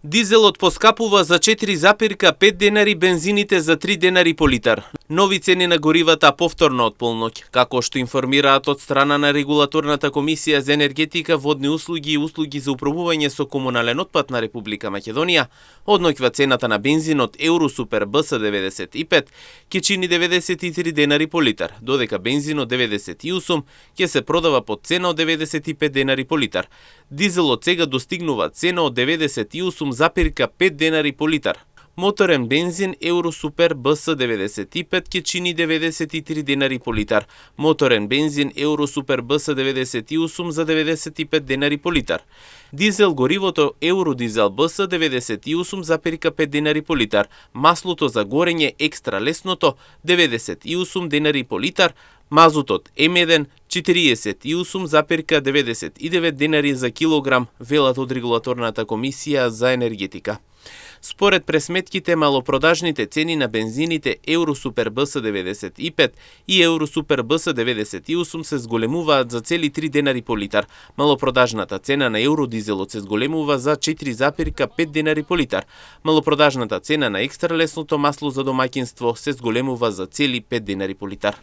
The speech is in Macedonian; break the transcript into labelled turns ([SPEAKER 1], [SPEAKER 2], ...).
[SPEAKER 1] Дизелот поскапува за 4,5 денари, бензините за 3 денари по литар. Нови цени на горивата повторно од полноќ, како што информираат од страна на Регулаторната комисија за енергетика, водни услуги и услуги за управување со комунален отпад на Република Македонија. Од ноќва цената на бензинот Евросупер БС 95 ќе чини 93 денари по литар, додека бензинот 98 ќе се продава по цена од 95 денари по литар. Дизелот сега достигнува цена од 98,5 денари по литар. Моторен бензин Евросупер БС 95 ќе чини 93 денари по литар. Моторен бензин Евросупер БС 98 за 95 денари по литар. Дизел горивото Евродизел БС 98,5 денари по литар. Маслото за горење екстра лесното 98 денари по литар. Мазутот М1 48,99 денари за килограм, велат од Регулаторната комисија за енергетика. Според пресметките, малопродажните цени на бензините Евросупер БС 95 и Евросупер БС 98 се зголемуваат за цели 3 денари по литар. Малопродажната цена на Евродизелот се зголемува за 4,5 денари по литар. Малопродажната цена на екстра лесното масло за домаќинство се зголемува за цели 5 денари по литар.